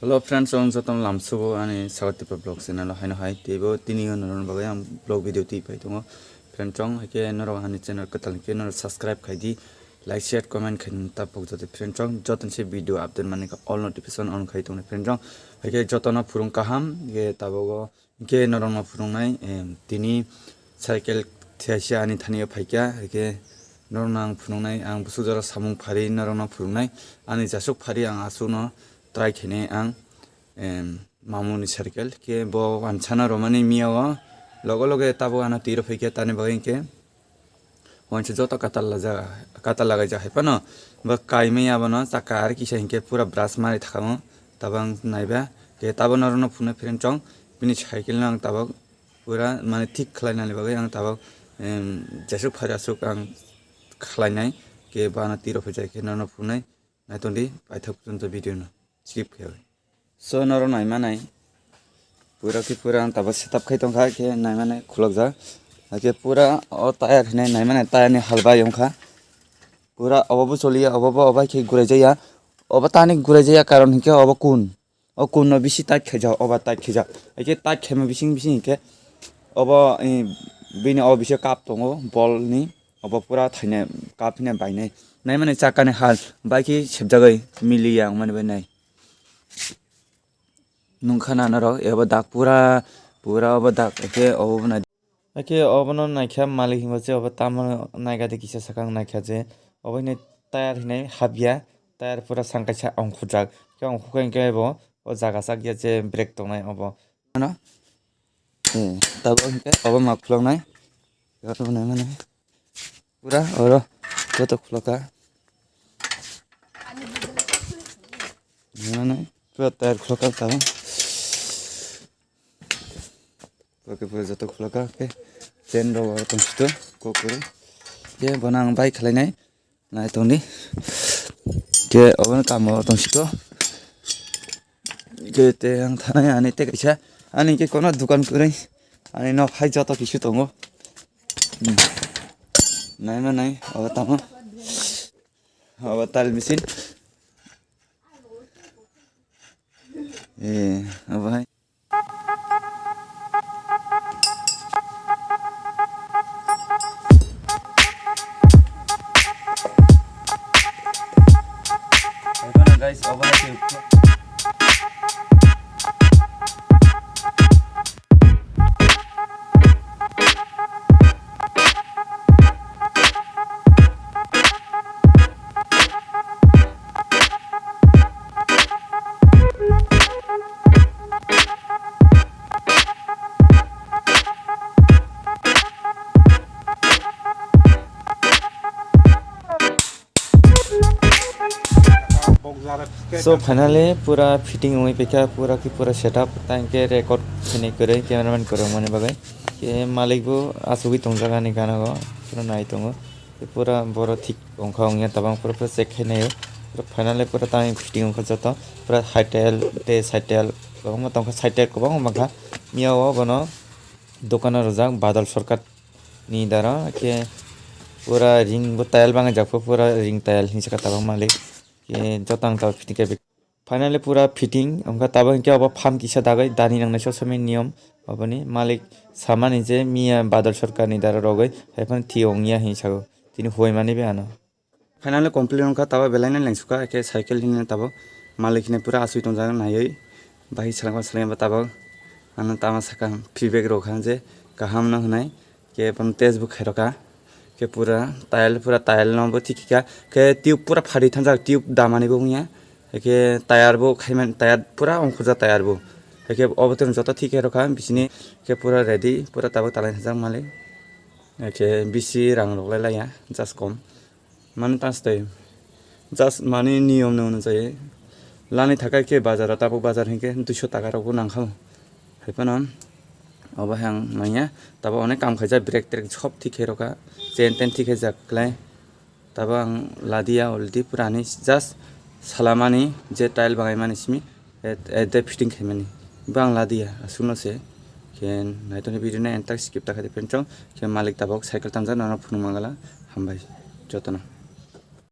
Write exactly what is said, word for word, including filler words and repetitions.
Hello friends, ang jotono lamsugo ani Sagar Tripura Vlog channel o haino hai teibo tini o norokni bagwi ang vlog video twi pai tongo. Friend chong, haikhe norok ani channel kwtal hinkhe norok subscribe khai di, like, share, comment khai di, ta pok joto friend chong, jotono se video update mani kha all notification on khai tongo friend chong. Haikhe jotono phurung kaham, haikhe tabogo hinkhe norokno phurungnai, em, tini cycle thiaisa ani thani o phaikha, haikhe norokno ang phunuknai, ang bwswk jora samung phari norokno phunuknai, ani jasuk phari ang aswkno try khainai ang, em, mamuni cycle khe bo wansana romani miya o loge loge tabuk ano twi rw phaikha, tani bagwi hinkhe waisa joto katal laja-, katal lagaijak hai phano bo kaimaya abono chakka ar kisa hinkhe pura brush mari thangkamo, tabuk ang naiba khe tabuk norokno phunuknai friend chong, bini cycle no ang tabuk pura mane thik khlainani bagwi ang tabuk, em, jesuk phari aswk ang khlainai, khe bo ano twi rw phaijak khe norokno phunuknai, naitokdi paithak pojonto video no skip khaiwi. So norok naimanai pura khe pura ang tabuk setup khai tongkha, khe naimanai khulokjak, hakhe pura o tire hinwi naimanai tire ni halbai wngkha, pura obo bo choliya, obo bo obo hai khe guraijaya, obo tani guraijaya karon hinkhe obo kun. O kun no bisi tight khaijak, obo tight khaijak. Haikhe tight khaima bising bising hinkhe obo, eh, bini o bisingo cup tongo, bol ni. Obo pura thainai cup hinwi bainai. Naimani chakka ni hal bai khe sebjagwi miliya wngmani bai nai. Nungkha na norok, ebo dak pura, pura obo dak, haikhe obo bo nai. Haikhe obono naikha malik hinba je obo tamo naikha de kisa sakang naikha je obo hinwi tire hinwi hapya, tire pura sang kaisa ongkhorjak. Khe ongkhorkha hinkhe bo o jaga sak ya je brake tongnai obo. Ano, eh, tabuk hinkhe obo ma khuloknai. Oro nai mani pura oro joto khulokha. Nai mani pura tire khulokha tabuk. Oke, pura joto khulokha, oke. Chain rok oro tong sito, kok kwrwi. Khe bono ang bai khlainai, nai tongdi. Khe obono kamo tong sito. Khe te ang thanai ani te kaisa, ani khe kono dukan kwrwi. Ani nok hai joto kisu tongo. Hmm. Nai ma nai, obo tamo. Obo tal machine. Eh, obo hai. Guys, obo hai khe So finally pura fitting wngwi paikha, pura khe pura setup, tang khe record khainai kwrwi, cameraman kwrwi wngmani bagwi. Khe malik bo achugwi tongjak ani gana o, phano nai tongo. Khe pura boro thik wngkha wngya, tabang pura pura check khainai o. Pura finally pura tang fitting wngkha joto, pura high tile tei side tile kwbangma tongkha, side tile kwbangma mankha. Miya o bono dokano rwjak Badal Sarkar ni dara khe pura ring bo tile bangwi jak pho, pura ring tile hinwi sakha tabang malik. Khe joto ang tabuk fitting khe finally pura fitting wngkha, tabuk hinkhe obo pump kisa dagwi dani nangnai sob somoi niyom. Oboni malik samani je miya Badal Sarkar ni dara rogwi hai phano thwi wngya hinwi sago, tini huwai mani bai ano. Finally complete wngkha, tabuk belai no lengsukha, khe cycle hinwi tabuk malik hinwi pura aswi tongjak naiwi, bahai seleng seleng tabuk ano tama sakha feedback rwkha je kaham no hwnwi, khe bono test bo khairokha, khe pura tile, pura tile no bo thik kha, khe tube pura phatwi thangjak, tube damani bo wngya, khe tire bo khaiman, tire pura ongkhorjak tire bo, khe obo tong joto thik khairokha bisini, khe pura ready, pura tabuk talai thajak malik. Khe bisi rang rok lai laiya, just kom. Mani tas tei just mani niyom no hwnwi chai. Lani thakai khe bazar o, tabuk bazar hinkhe duiso taka rok bo nangkha. Hai phano obo hai ang manya, tabuk onek kam khaijak, brake trek sob thik khe rokha, chain ten thik khe jak klai. Tabuk ang ladiya already pura ani just salamani je tile bangaimani simi. At, at the fitting khaimani. Bo ang ladiya, aswkno se. Khe naitokni video no end tak skip ta khaidi friend chong. Khe malik tabuk cycle tamjak nono phunuk mangala. Hambai jotono.